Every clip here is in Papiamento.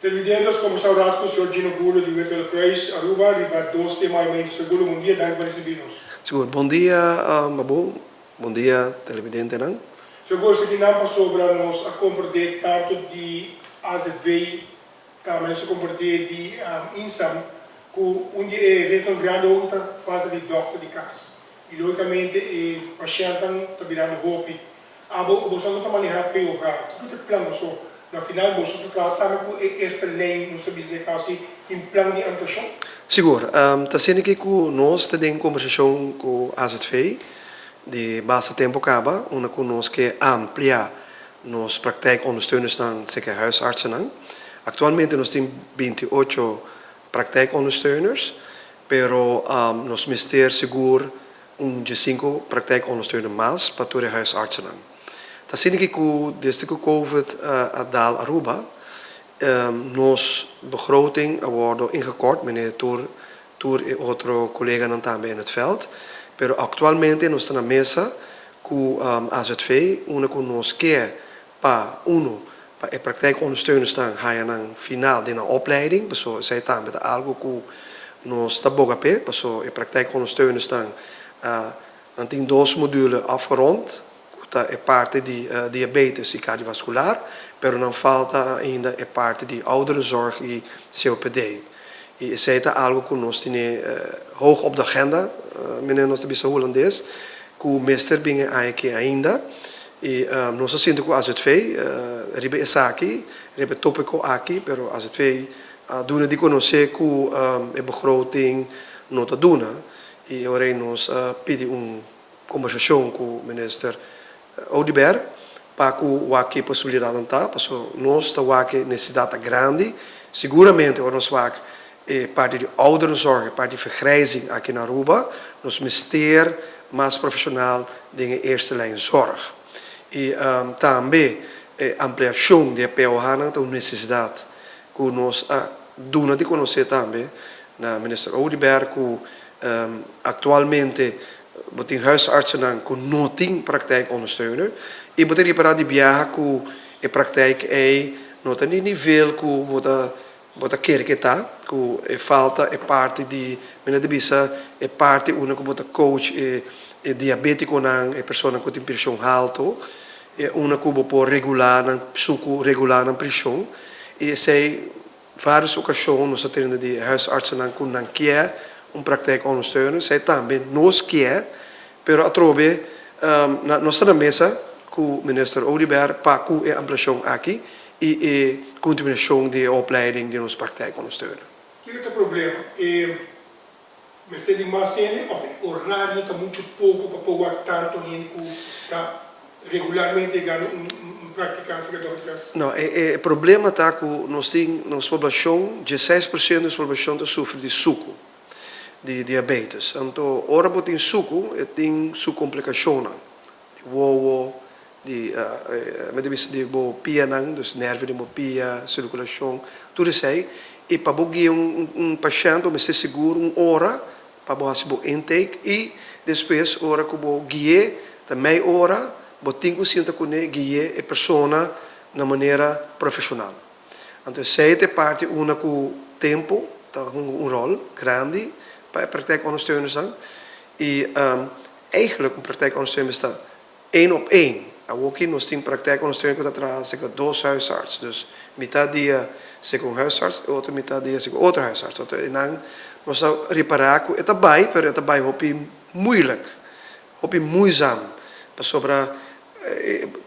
Televidente, nos a combersa un rato cu señor Gino Goeloe di Witte Kruis, Aruba, riba dos tema y Señor Goeloe, bon dia, danki pa ricibi nos. Sigur. Bon dia, Babu. Bon dia, televidentenan. Señor Goeloe, aki nan pasobra nos a comprende tanto di AZV, tambe nos a comprende di INSAM, cu un di e reto grandi ook ta falta di dokter di cas. Y logicamente e pashentnan ta birando hopi. Abo, boso no ta maneha POH. Kico ta e plan boso? Na final boso ta traha tambe cu e eerste lijn, nos ta bisa den caso di tin plan di ampliacion? Sigur. Ta asina ki cu nos ta den conversacion cu AZV di basta tempo caba, unda cu nos ke amplia nos praktijkondersteunersnan, seke huisartsennan. Actualmente nos tin 28 praktijkondersteuners, pero nos mester sigur un 15 praktijkondersteuner mas pa tur e huisartsennan. Ta asina ki cu desde cu COVID a dal Aruba, nos begroting a wordo ingekort, meneer tur e otro coleganan tambe in het veld, pero actualmente nos ta na mesa cu AZV, unda cu nos ke pa uno, pa e praktijkondersteunersnan haya nan final di nan opleiding, paso esey tambe ta algo cu nos ta boga pe, paso e praktijkondersteunersnan nan tin dos module afgerond, cu ta e parti di diabetes y cardiovascular, pero nan falta ainda e parti di ouderenzorg y COPD. Y esey ta algo cu nos tene hoog op de agenda, meneer, nos ta bisa Hulandes, cu mester bin e aña aki ainda. Y nos a sinti cu AZV riba esaki, riba e topico aki, pero AZV a duna di conoce cu e begroting no ta duna. Y ora nos a pidi un conversacion cu minister Oduber pa cu wak e posibilidadnan ta, paso nos ta wak e necesidad ta grandi. Seguramente ora nos wak e parti di ouderenzorg, e parti di vergrijzing aki na Aruba, nos mester mas profesional den e eerste lijn zorg. Y tambe e ampliacion di e POH-nan ta un necesidad cu nos a duna di conoce tambe na minister Oduber, cu actualmente bo tin huisartsennan cu no tin praktijkondersteuner y bo ta ripara di biaha cu e praktijk ey no ta ni nivel cu bo ta kere cu ta, cu e falta e parti di, mi ta bisa, e parti unda cu bo ta coach e diabeticonan, e persona cu tin presion halto, e unda cu bo por regula nan sucu, regula nan presion. Y esey varios ocasion nos a tende di huisartsennan cu nan kier un praktijkondersteuner, esey tambe nos kier, pero atrobe nos ta na mesa cu minister Oduber pa cu e ampliacion aki y e continuacion di e opleiding di nos praktijkondersteuner. Kico ta e problema? E mester di mas hende of e horario ta mucho poco pa por wak tanto hende cu ta regularmente gana un practicante di dokter cas? No, e problema ta cu nos tin nos poblacion, 16% di nos poblacion ta sufri di sucu, di diabetes. Anto, ora bo tin sucu, e tin su complicacionnan, di wowo, di di bo pianan, dus nervio di bo pia, circulacion, tur esey. Y pa bo guia un pashent, bo mester sigur un ora pa bo haci bo intake y despues ora cu bo guie ta mei ora, bo tin cu sinta cune guie e persona na manera profesional. Anto esey ta e parti unda cu tempo ta hunga un rol grandi pa e praktijkondersteunersnan y eigenlijk un praktijkondersteuner ta één op één. Awoki nos tin praktijkondersteuner cu ta traha cerca dos huisarts. Dus mitad dia cerca un huisarts y otro mitad dia cerca otro huisarts. Anto nan nos ta ripara cu e ta bay, pero e ta bay hopi moeilijk, hopi moeizaam. Pasobra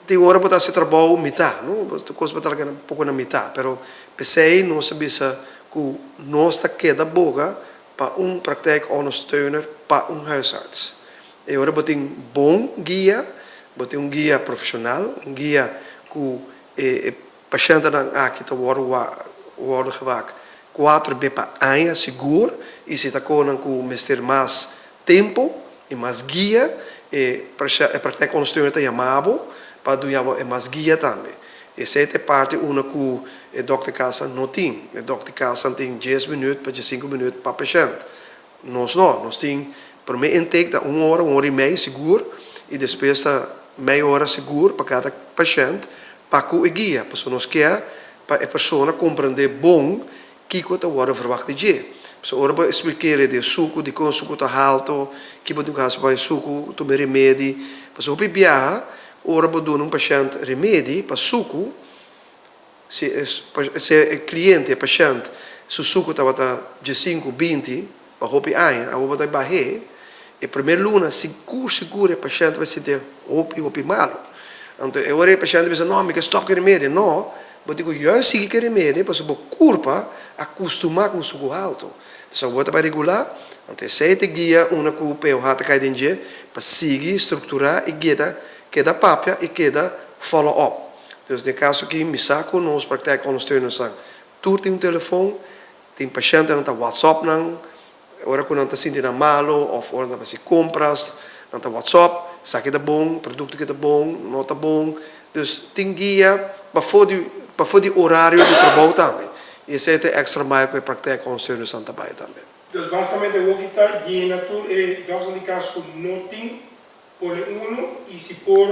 tin ora bo ta haci trabou mitad, no? Tur cos bo ta laga poco na mitad. Pero pesey nos a bisa cu nos ta keda boga pa un praktijkondersteuner pa un huisarts. E ora bo tin bon guia, bo tin un guia profesional, un guia cu e pashentenan aki ta wordo gewak cuatro be pa aña sigur, y si ta conan cu mester mas tempo y mas guia, e praktijkondersteuner ta yama bo pa duna bo e mas guia tambe. Esey ta e parti unda cu e dokter cas no tin. E dokter cas tin 10 minuut pa 5 minuut pa pashent. Nos no, nos tin prome intake ta un ora, un ora y mei sigur, y despues ta mei ora sigur pa cada pashent pa cu e guia. Pasobra nos kier pa e persona komprendé bon kiko ta wòrdu verwagt di dje. Pasobra ora bo eksplik'é di e suku, dikon e suku ta haltu, ki bo tin ku hasi pa e suku tuma e remedi. Pasobra hopi biaha ora bo duna un pashènt remedi pa suku, si e si e kliente, e pashènt, su suku tabata diesinku, binti pa hopi aña, awor bo ta bah'é, e primer luna sigur sigur e pashènt ta bai sintié hopi hopi malu. Anto e ora e pashènt ta bisa, no, mi ke stòp ku e remedi. No, bo tin ku juist sigui ku e remedi pasobra bo kurpa a kustumá ku un suku haltu. Dus awor ta bai regulá, anto esei ta guia una ku POH ta kai den dje pa sigui strukturá i keda keda papia i keda follow up. Dus den kaso aki mi sa ku nos praktijkondersteunersnan tur tin un telefon, tin pashentenan ta whatsapp nan ora ku nan ta sinti nan malo òf ora nan ta hasi kompras, nan ta whatsapp, esaki ta bon, produkto aki ta bon, no ta bon. Dus tin guia pafó di pafó di orario di trabou tambe. I esei ta e extra mile ku e praktijkondersteunersnan ta bai tambe. Dus basikamente awor ta yena tur e dòkter di kas ku no tin Pone uno y si por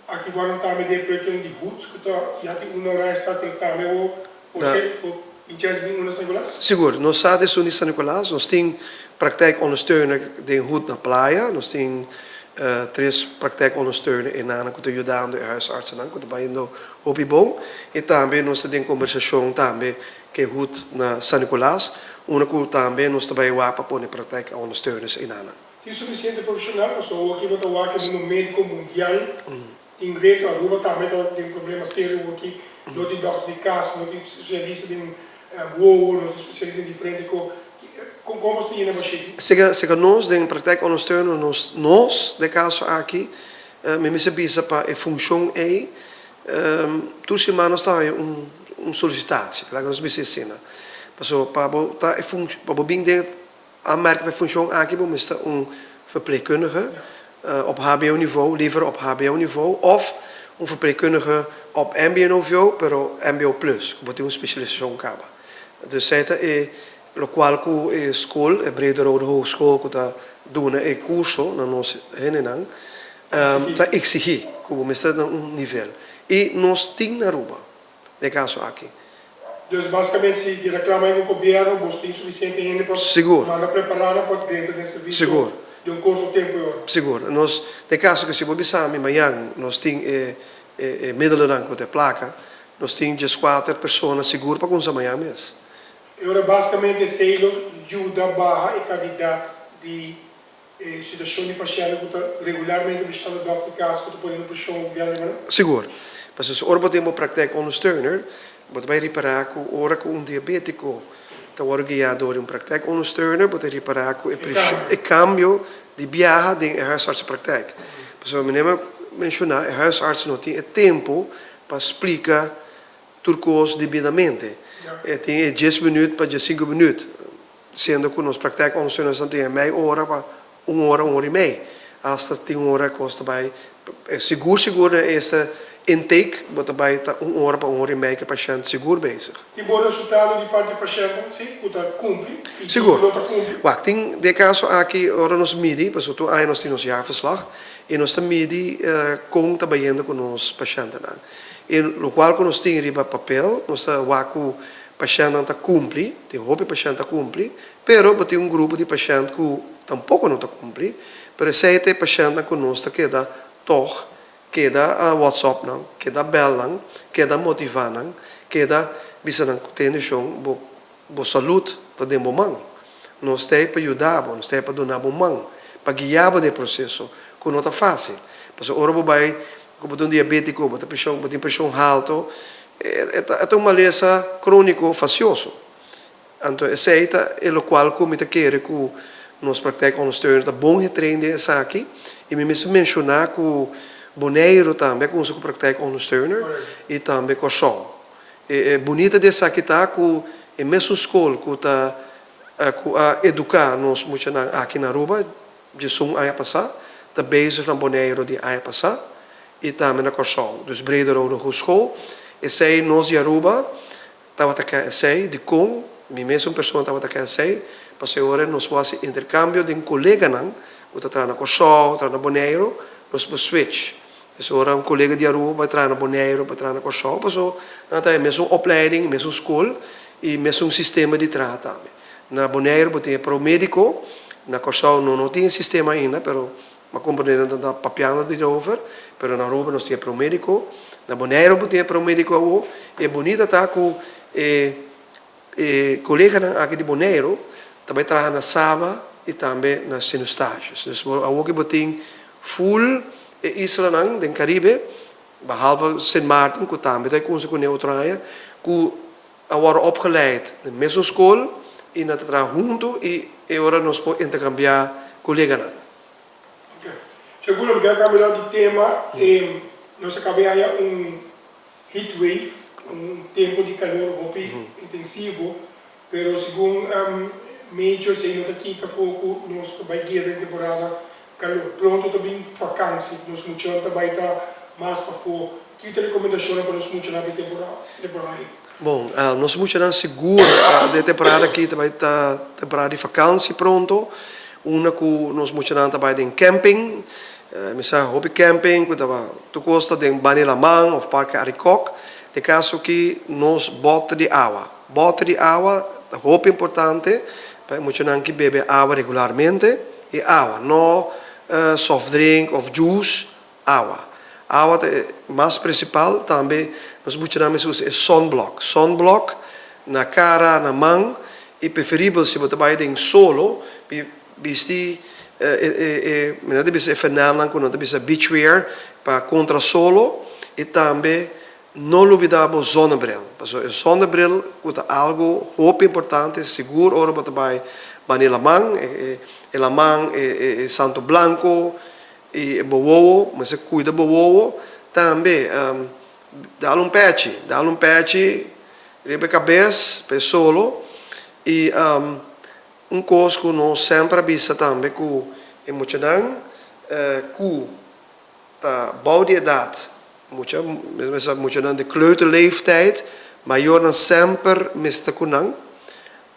activa nan tambe den e proyectonan di hut cu ta ya tin uno ora esta pero tambe bo por ser por tin chance bin uno na San Nicolas? Sigur, nos sa di esun di San Nicolas, nos tin praktijk ondersteuner den hut na Playa, nos tin tres praktijk ondersteuner enanan cu ta yudando e huisartsennan cu ta bayendo hopi bon y tambe nos ta den combersacion tambe cu e hut na San Nicolas, unda cu tambe nos ta bay wak pa pone praktijk ondersteuners enanan. Tin sufisiente profeshonal pasobra awor aki bo ta wak e mundo médiko mundial tin reto. Aruba tambe ta den problema serio awor aki. No tin dòkter di kas, no tin spesialista den wowo, no tin spesialista den diferente ko. Kon kon boso ta yena bashiki? Seka seka nos den praktijk ondersteuner nos nos den kaso aki mi mester bisa pa e funshon ei tur siman nos ta haña un un solisitatie laga nos bisa asina pasobra pa bo ta e funsh pa bo bin den Aanmerking pa e funshon aki bo mester un verpleegkundige op hbo-niveau, liever op hbo-niveau, òf un verpleegkundige op mbo-niveau, pero mbo plus, ku bo tin un spesialisashon kaba. Dus esei ta e lokual ku e skol, e Brederode Hogeschool ku ta duna e kurso na nos hendenan, ta eksigí ku bo mester na un nivel. I nos tin na Aruba. den e kaso aki. Dus basikamente si di reklama ei ku gobièrnu bos tin sufisiente hende pa Sigur. manda prepará nan pa drenta den servisio Sigur. di un korto tempu e ora. Sigur. Nos, den kaso ku si bo bisa mi mañan nos tin e e e middelennan ku ta e plaka, nos tin dieskuater persona sigur pa kumsa mañan mes. E ora basikamente esei lo yuda baha e kantidat di E situashon di pashènt ku ta regularmente bishitando dòkter kas ku ta pone na preshon grandi pa nan? Sigur. Pasobra si ora bo tin bo praktijk ondersteuner, bo ta bai ripará ku ora ku un diabétiko ta wòrdu guiá dor di un praktijk ondersteuner, bo ta ripará ku e preshon, e kambio di biaha den e huisartsenpraktijk. Pasobra mi a menshoná, e huisarts no tin e tempu pa splika tur kos debidamente. E tin e dies minüt pa diesinku minüt. Siendo cu nos praktijk ondersteunersnan tin e mei ora pa un ora, un ora y mei. Hasta tin un ora cos ta bay, sigur sigur na esta intake bo ta bay ta un ora pa un ora y mei cu e pashent sigur bezig. Tin bon resultado di parti di pashentnan, si, cu ta cumpli y tin Sigur. cu no ta cumpli. Wak, tin den e caso aki ora nos midi, pasobra tur aña nos tin nos jaarverslag y nos ta midi con ta bayendo cu nos pashentenan. Y locual cu nos tin riba papel, nos ta wak cu Pashèntnan ta kumpli, tin hopi pashènt ta kumpli, pero bo tin un grupo di pashènt ku tampoko no ta kumpli, pero esei ta e pashèntnan ku nos ta keda tòg keda whatsapp nan, keda bèl nan, keda motivá nan, keda bisa nan ku tene shon bo bo salud ta den bo man. Nos ta ei pa yuda bo, nos ta ei pa duna bo man, pa guia bo den e proseso ku no ta fásil. Pasobra ora bo bai ku bo ta un diabétiko, bo ta preshon, bo tin preshon haltu, E ta un malesa króniko fasioso. Anto esei ta e lokual ku mi ta kere ku nos praktijk ondersteuner ta bon getrain den esaki. I mi mester menshoná ku Boneiru tambe a kuminsá ku praktijk ondersteuner i tambe Kòrsou. E bunita di esaki ta ku e mesun skol ku ta ku a eduká nos muchanan aki na Aruba Djesun aña pasá, ta bezig na Boneiru di aña pasá i tambe na Kòrsou. Dus Brederode Hogeschool. Esei nos di Aruba tabata ke esei. Dikon mi mesun persona tabata ke esei? Pasobra e ora nos por hasi interkambio den koleganan ku ta traha na Kòrsou, traha na Boneiru, nos por switch. Pues ora un kolega di Aruba bai traha na Boneiru, bai traha na Kòrsou, paso nan ta e mesun opleiding, mesun skol i mesun sistema di traha tambe. Na Boneiru bo tin e promediko, na Kòrsou no no tin e sistema ainda, pero m'a komprendé nan ta papiando di erover, pero na Aruba nos tin e promediko, na Boneiru bo tin e promediko awo. E bunita ta ku e E koleganan aki di Boneiru ta bai traha na Saba i tambe na Sint Eustatius. Dus bo awor ki bo tin ful e islanan den Karibe, behalve Sint Maarten ku tambe ta e kunsa kuné otro aña, ku a wòrdu opgeleid den mesun skol i nan ta traha huntu i e ora nos por interkambiá koleganan. Ok. Seguro mi ke a kambia di tema, nos a kaba haña un Heat wave, un tempu di kalor hopi intensivo, pero segun Major esei no ta kita for ku nos ta bai guia den temporada kalor. Pronto ta bin fakansi, nos muchanan ta bai ta mas pafó. Ki ta rekomendashonnan pa nos muchanan den temporada ei? Bon, nos muchanan sigur den temporada aki ta bai ta temporada di fakansi pronto, unda ku nos muchanan ta bai den camping. Mi sa hopi camping ku ta tur kos ta den Bani Laman of Parke Arikok. Den kaso aki nos bòter di awa. Bòter di awa ta hopi importante pa e muchanan ki bebe awa regularmente. I awa, no soft drink of juice, awa. Awa ta e mas principal. Tambe nos muchanan mester usa e sunblock. Sunblock na kara, na man i preferibel si bo ta bai den solo Bisti e mi no ta bisa e fenelnan ku nan ta bisa beachwear pa kontra solo i tambe no lubida bo zonnebril pasobra e zonnebril ku ta algu hopi importante sigur ora bo ta bai bani laman e laman e santo blanko i bo wowo mester kuida bo wowo tambe dal un pechi dal un pechi riba e kabes pa e solo i. Un kos ku nos semper a bisa tambe ku e muchanan ku ta bou di edat, mucha, mester muchanan di kleuterleeftijd, mayornan semper mester ku nan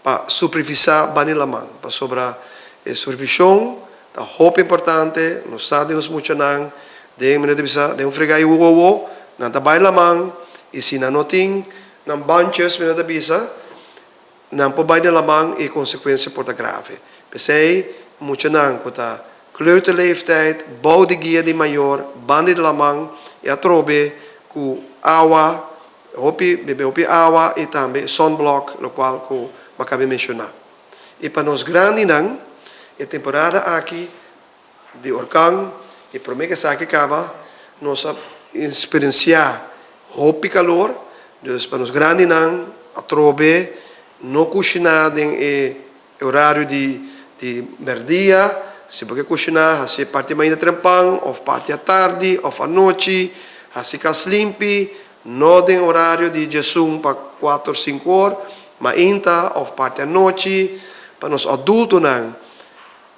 pa supervisá bani laman, pasobra e supervishon ta hopi importante, nos sa di nos muchanan den, mi no ta bisa, den un fregá i wowo, nan ta bai laman i si nan no tin nan bandjes, mi no ta bisa, Nan por bai den laman i e konsekuensia por ta grave. P'esei, muchanan ku ta kleuterleeftijd, bou di guia di mayor, banda di laman i atrobe ku awa, hopi, bebe hopi awa i tambe sunblock, lokual ku mi a kaba di menshoná. I pa nos grandinan, e temporada aki di orkan i promé ku esaki kaba, nos a eksperensiá hopi kalor, dus pa nos grandinan atrobe no kushiná den e orario di di mèrdia, si bo ke kushiná hasi parti mainta trempan òf parti atardi òf anochi, hasi kas limpi, no den orario di diesun pa kuater sinku or, mainta òf parti anochi, pa nos adultonan.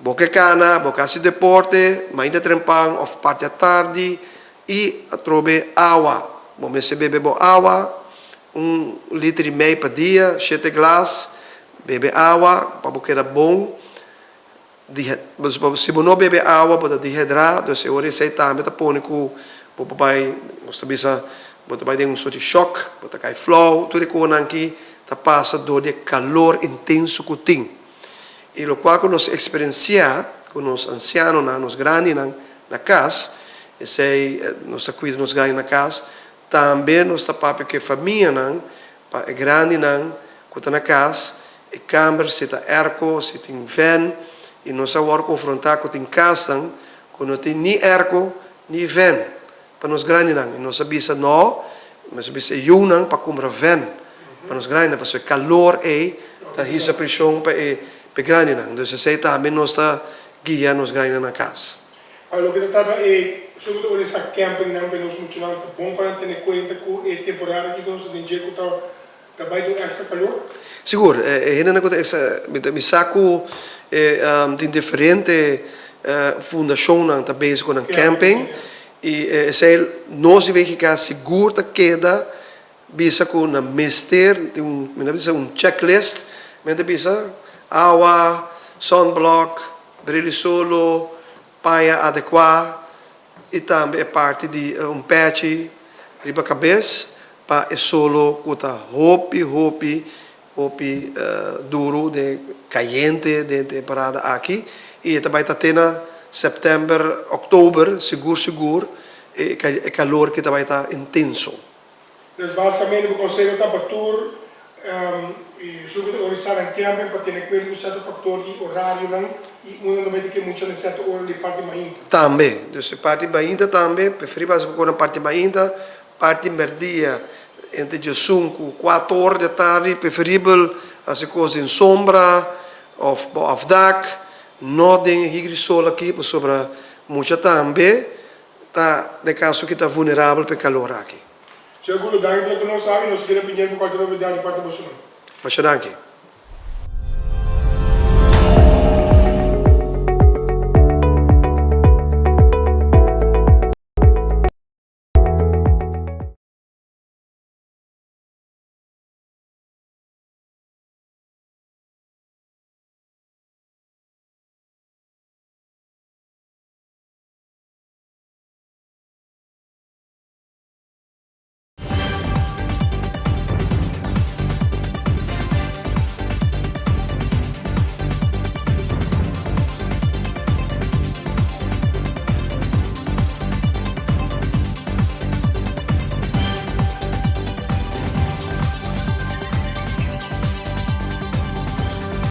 Bo ke kana, bo ke hasi deporte, mainta trempan òf parti atardi i atrobe awa. Bo mester bebe bo awa, un liter i mei pa dia, shete glas. Bebe awa pa bo keda bon. Si bo no bebe awa bo ta dihedrá, dus e ora esei tambe ta pone ku bo por bai, nos ta bisa, bo ta bai den un sorti shòk, bo ta kai flou, tur e konan aki ta pasa dor di e kalor intenso ku tin. I lokual ku nos eksperensiá ku nos ansianonan, nos grandinan na kas, esei nos ta kuida nos grandinan na kas, tambe nos ta papia ku e famianan pa e grandinan ku ta na kas, e kamber si ta erko, si tin vèn, i nos a wòrdu konfrontá ku tin kasnan ku no tin ni erko ni vèn pa nos grandinan. I nos a bisa no, nos a bisa e yunan pa kumpra vèn pa nos grandinan pasobra e kalor ei ta hisa preshon pa e grandinan. Dus esei tambe nos ta guia nos grandinan na kas. Pa loke ta trata e asuntu ta organisá campingnan pa e nos muchanan ta bon pa nan tene kuenta ku e temporada aki ku nos ta den dje ku ta Ta bai den extra calor? Sigur, e hendenan ku ta extra, mi sa ku tin diferente fundashonnan ta bezig ku nan camping i esei nos di WGK sigur ta keda bisa ku nan mester tin un, mi ta bisa un checklist, mi ta bisa awa, sunblock, bril di solo, paña adekuá. i tambe e parti di un pèchi riba kabes pa e solo ku ta hopi hopi hopi duru den kayente den temporada aki i e ta bai ta te na sèptèmber òktober sigur sigur e kalor ki ta bai ta intenso. Dus basikamente bo konseho ta pa tur esun ku ta organisá nan camping pa tene kuenta ku sèrto faktor di orarionan i unda nan bai ta ke mucha na sèrto ora di parti mainta. Tambe. Dus e parti mainta tambe, preferibel hasi bo kos na parti mainta, parti mèrdia entre djesun ku kuater ora di atardi, preferibel hasi kos den sombra òf bou afdak, no den e higri sol aki pasobra mucha tambe Ta den kaso ki ta vulnerabel pa e kalor aki. Señor Gulo, danki pa loke nos sabi. Nos kere pidier pa kualke novedad di parti bosonan. Masha danki.